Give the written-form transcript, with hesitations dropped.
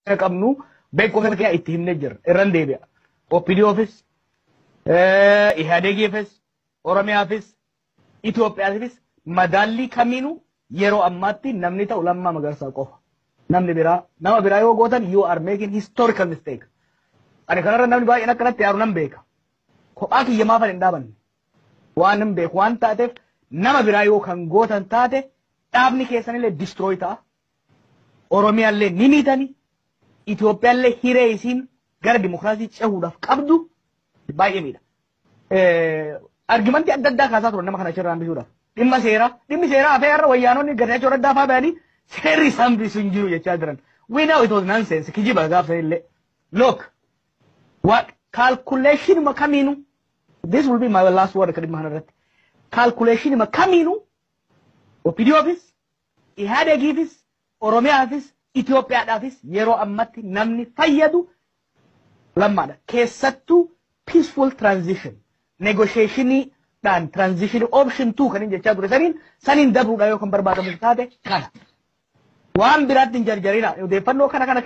Qabnu beekumsa keenya itti himnee jirra. Irran deebi'a. OPDOfis, Ihaadegiifis, Oromiyaafis, Itoophiyaafis madaallii kamiinuu yeroo ammaatti namni ta'u Lammaa Magarsaa qofa. Namni biraa, nama biraa yoo gootan, you are making historical mistake. Ani kanarra namni baay'een akkanatti yaaru nan beeka. Kophaa kiyya maafan hin dhaabanne. Waan hin beeku waan taateef, nama biraa yoo kan gootan taate, dhaabni keessanillee destroy ta'a. Oromiyaallee ni miitani. Itoophiyaallee hiree isiin gara dimokiraasii cehuudhaaf qabdu baay'ee miidha. Argumentii adda addaa kaasaa turan nama kana achirraa hambisuudhaaf. Dhimma seeraa, dhimmi seeraa hafee har'a wayyaanonni Getaachoo Raddaa fa'aa bayanii seerri isaan hambisu hin jiru jechaa jiran. We know it was nonsense, kijiba gaafsa illee. Look, what calculation kamiinuu, this will be my last word dhimma kanarratti. Calculation kamiinuu OPDOfis, Ihaadegiifis, Oromiyaafis, Itoophiyaadhaafis yeroo ammatti namni fayyadu Lammaadha. Keessattuu peaceful transition, negotiationiidhaan transition option two kan inni jechaa ture saniin dabruudha yoo kan barbaadamu taate kana. Waan biraatti hin jarjarina, odeeffannoo kana kana.